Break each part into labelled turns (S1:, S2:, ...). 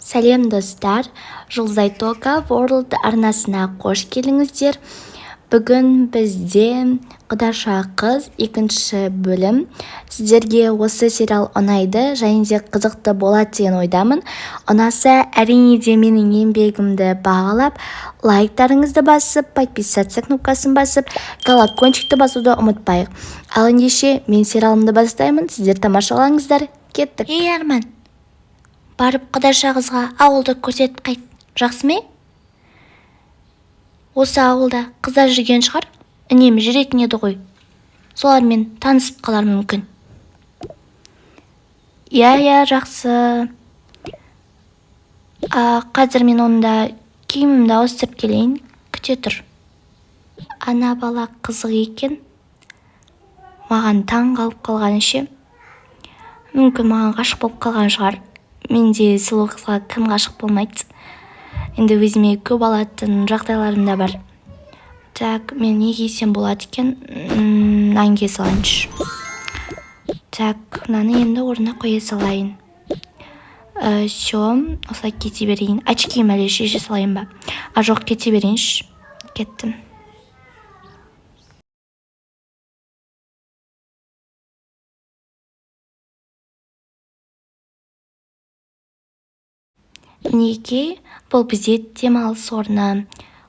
S1: Сәлем, достар! Жұлдызай Тока World арнасына қош келдіңіздер. Бүгін бізде «Құдаша қыз» екінші бөлім. Сіздерге осы сериал ұнайды және де қызықты болады деген ойдамын. Ұнаса, әрине де, менің еңбегімді бағалап, лайктарыңызды басып, подписаться кнопкасын басып, колокольчикті басуды ұмытпайық. Ал ендеше мен сериалымды бастаймын, сіздер тамашалаңыздар. Кеттік! Ей, Арман, барып құдаша қызға ауылды көрсетіп қайт, жақсы ме? Осы ауылда қыздар жүрген шығар, үнемі жүретін еді ғой, солармен танысып қалар мүмкін. Иә, жақсы. А, қазір мен онда киімімді ауыстырып келейін, күте тұр. Ана бала қызық екен, маған таң қалып қалған ше. Мүмкін, маған ғашық болып қалған шығар. Менде сұлу қызға кім ғашық болмайды енді? Өзіме көп алатын жағдайларым да бар. Так, мен не кисем болады екен? Мынаны кие салайыншы. Так, мынаны енді орнына қоя салайын. Все, осылай кете берейін. Очкиім әлі шеше салайын ба? А, жоқ, кете берейінші. Кеттім. Мінекей, бұл бізде демалыс орны.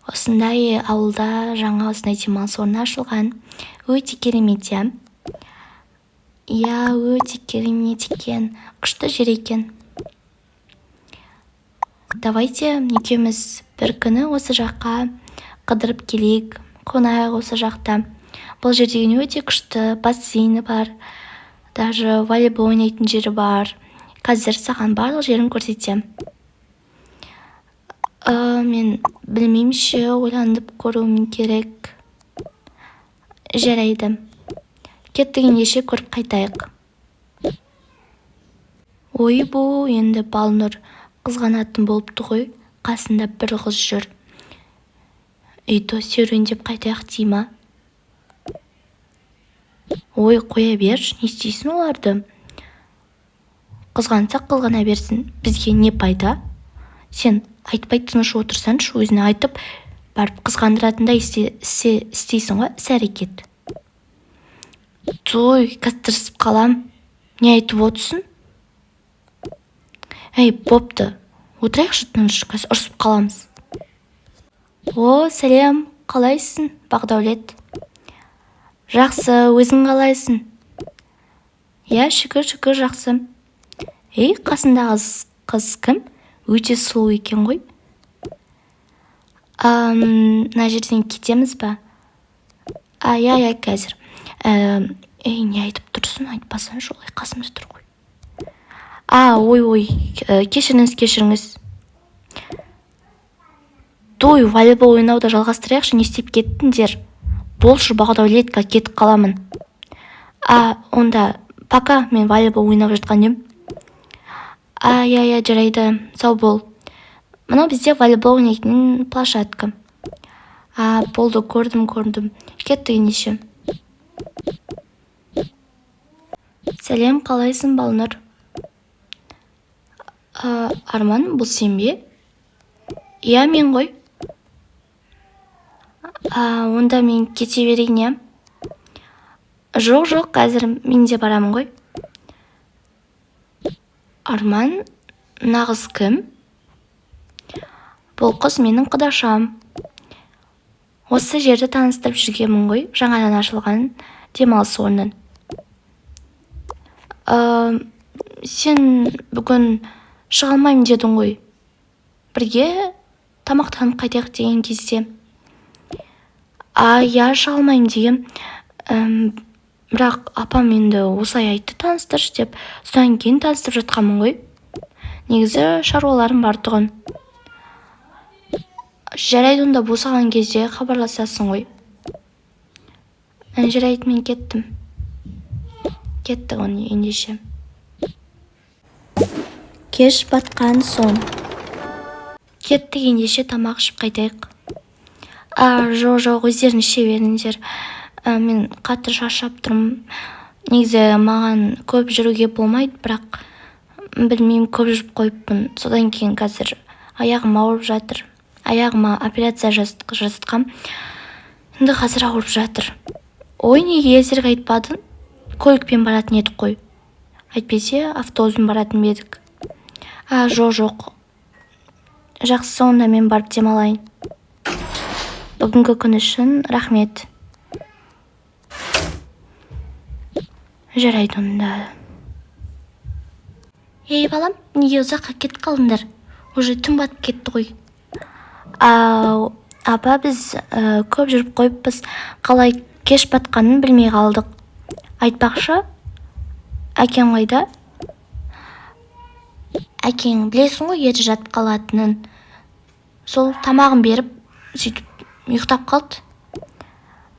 S1: Осындай ауылда жаңа осындай демалыс орны ашылған. Өте керемет, иә? Иә, өте керемет екен, күшті жер екен. Давайте екеуміз бір күні осы жаққа қыдырып келейік, қонайық осы жақта. Бұл жер деген өте күшті, бассейні бар, даже волейбол ойнайтын жері бар. Қазір саған барлық жерін көрсетемін. Мен білмеймін ше, ойланып көруім керек. Жарайды, кеттік ендеше, көріп қайтайық. Ойбу, енді Балнұр қызғанатын болыпты ғой, қасында бір қыз жүр. И то серуендеп қайтайық дей ма? Ой, қоя берші, не істейсің оларды? Қызғанса, қызғана берсін, бізге не пайда? Сен айтпай тыныш отырсаңшы, өзіне айтып барып қызғандыратындай істейсің ғой іс әрекет. Той, қазір тырысып қалам. Не айтып отырсың? Әй, бопты, отырайықшы тыныш, қазір ұрысып қаламыз. О, сәлем, қалайсың, Бақдәулет? Жақсы, өзің қалайсың? Иә, шүкір, шүкір, жақсы. Ей, қасындағы қыз кім? Өте сұлу екен ғой. Мына жерден кетеміз ба? А, иә, қазір. Ей, не айтып тұрсың? Айтпасаңшы олай, қасымда тұр ғой. А, ой, ой, кешіріңіз, кешіріңіз. Той, волейбол ойнауды жалғастырайықшы, не істеп кеттіңдер? Болшы, Бақдәулет, кетіп қаламын. А, онда пока, мен волейбол ойнап жатқан едім. А, иә, жарайды, сау бол. Мынау бізде волейбол ойнайтын площадка. А, болды, көрдім, көрдім. Кеттік ендеше. Сәлем, қалайсың, Балнұр? А, Арман, бұл сен бе? Иә, мен ғой. А, онда мен кете берейін, иә? Жоқ, жоқ, қазір мен де барамын ғой. Арман, мына қыз кім? Бұл қыз менің құдашам. Осы жерді таныстырып жүргенмін ғой, жаңадан ашылған демалыс орнын. Сен бүгін шыға алмаймын дедің ғой, бірге тамақтанып қайтайық деген кезде. А, иә, шыға алмаймын дегем. Бірақ апам енді осылай айтты, таныстыршы деп, содан кейін таныстырып жатқанмын ғой. Негізі шаруаларым бар тұғын. Жарайды, онда босаған кезде хабарласасың ғой. Жарайды, мен кеттім. Кеттік оны ендеше. Кеш батқан соң. Кеттік ендеше, тамақ ішіп қайтайық. А, жоқ, жоқ, өздерің іше беріңдер. Мен қатты шаршап тұрмын. Негізі маған көп жүруге болмайды, бірақ Білмеймін, көп жүріп қойыппын. Содан кейін қазір аяғым ауырып жатыр. Аяғыма операция жасатқам. Енді қазір ауырып жатыр. Ой, неге ертерек айтпадың? Көлікпен баратын едік қой. Әйтпесе автобуспен баратын ба едік? А, жоқ, жоқ. Жақсы, онда мен барып демалайын. Бүгінгі күн үшін рахмет. Жарайды онда. Ей, балам, неге ұзаққа кетіп қалдыңдар? Уже түн батып кетті ғой. Ау, апа, біз көп жүріп қойыппыз. Қалай кеш батқанын білмей қалдық. Айтпақшы, әкең қайда? Әкең білесің ғой ерте жатып қалатынын. Сол тамағын беріп, сөйтіп ұйықтап қалды.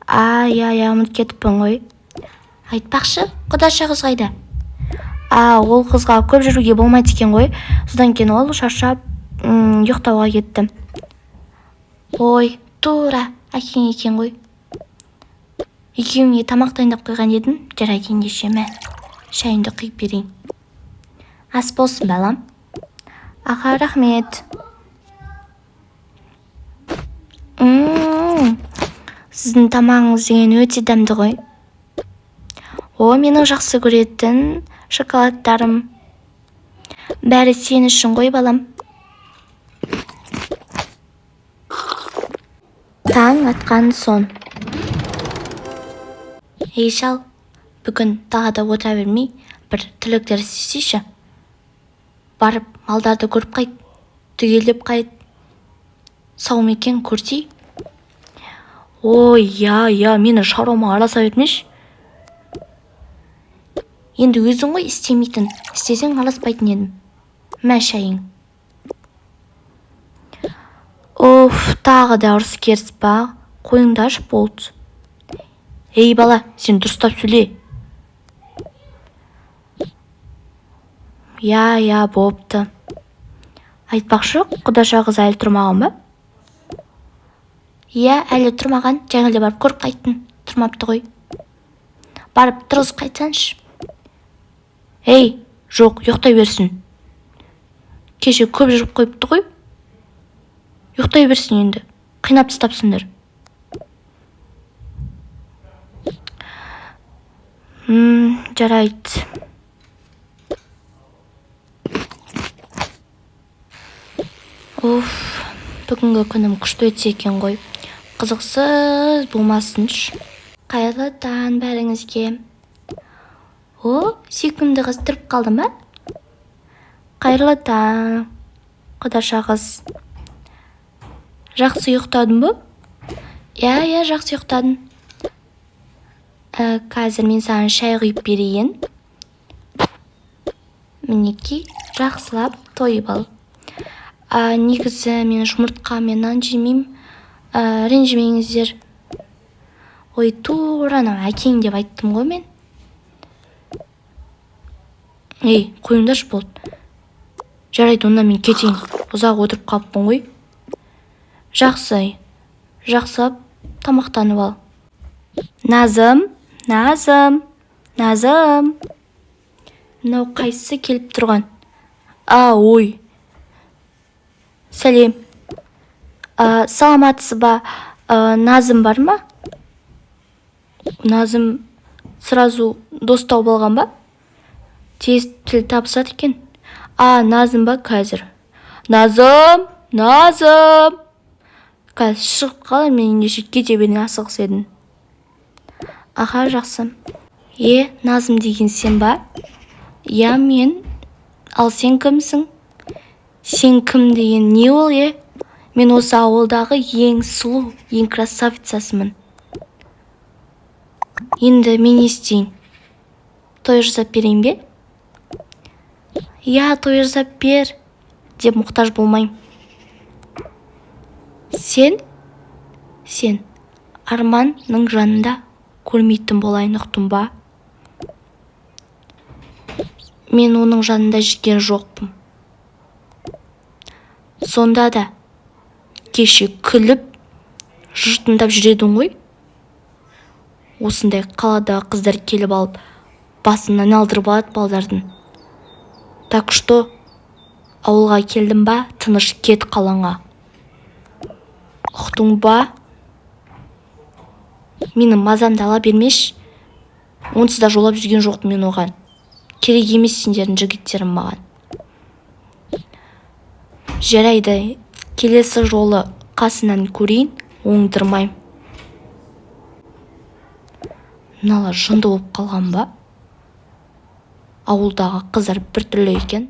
S1: А, иә, иә, ұмытып кетіппін ғой. Айтпақшы, құдаша қыз қайда? А, ол қызға көп жүруге болмайды екен ғой. Содан кейін ол шаршап ұйықтауға кетті. Ой, тура әкең екен ғой. Екеуіңе тамақ дайындап қойған едім. Жарайды ендеше, мә, шайыңды құйып берейін. Ас болсын, балам. Аха, рахмет. Сіздің тамағыңыз деген өте дәмді ғой. О, менің жақсы көретін шоколадтарым. Бәрі сен үшін ғой, балам. Таң атқан соң. Ей, шал, бүгін далада отыра бермей, бір тірліктер істесейші. Барып малдарды көріп қайт, түгелдеп қайт. Сау ма екен көрсей. Ой, иә, иә, мені шаруама араласа бермеші. Енді өзің ғой істемейтін, істесең араласпайтын едім. Мә шайың. Оф, тағы да ұрыс керіс па? Қойыңдаршы, болды. Ей, бала, сен дұрыстап сөйле. Иә, иә, бопты. Айтпақшы, құдаша қыз әлі тұрмаған ба? Иә, әлі тұрмаған. Жаңа барып көріп қайттым. Тұрмапты ғой. Барып тұрғызып қайтсаңшы. Ей, жоқ, ұйықтай берсін. Кеше көп жүріп қойыпты ғой. Ұйықтай берсін енді. Қинап тастапсыңдар. Жарайды. Уф, бүгінгі күнім күшті өтсе екен ғой. Қызықсыз болмасыншы. Қайырлы таң бәріңізге. О, сүйкімді қыз тұрып қалды ма? Қайырлы таң, құдаша қыз. Жақсы ұйықтадың ба? Иә, иә, жақсы ұйықтадым. Қазір мен саған шай құйып берейін. Мінекей, жақсылап тойып ал. Негізі мен жұмыртқа мен нан жемеймін. Ренжімеңіздер. Ой, тура анау әкең деп айттым ғой мен. Ей, қойыңдаршы, болды. Жарайды, онда мен кетейін. Ұзақ отырып қалыппын ғой. Жақсы, жақсылап тамақтанып ал. Назым, Назым, Назым. Мынау қайсысы келіп тұрған? А, ой. Сәлем. Саламатсыз ба? Назым бар ма? Назым сразу дос тауып алған ба? Тез тіл табысады екен. А, Назым ба қазір? Назым, Назым. Қазір шығып қалар, мен ендеше кете берейін, асығыс едім. Аха, жақсы. Е, Назым деген сен ба? Иә, мен. Ал сен кімсің? Сен кім деген не ол, е? Мен осы ауылдағы ең сұлу, ең красавицасымын. Енді мен не істейін? Той жасап берейін бе? Иә, той жасап бер деп мұқтаж болмаймын. Сен, сен Арманның жанында көрмейтін болайын, ұқтың ба? Мен оның жанында жүрген жоқпын. Сонда да кеше күліп жыртындап жүр ғой. Осындай қаладағы қыздар келіп алып басын айналдырып алады балдардың. Так что ауылға келдің ба, тыныш кет қалаңа, ұқтың ба? Менің мазамды ала бермеші, онсыз да жолап жүрген жоқпын мен оған. Керек емес сендердің жігіттерің маған. Жарайды, келесі жолы қасынан көрейін, оңдырмаймын. Мыналар жынды болып қалған ба? Ауылдағы қыздар біртүрлі екен.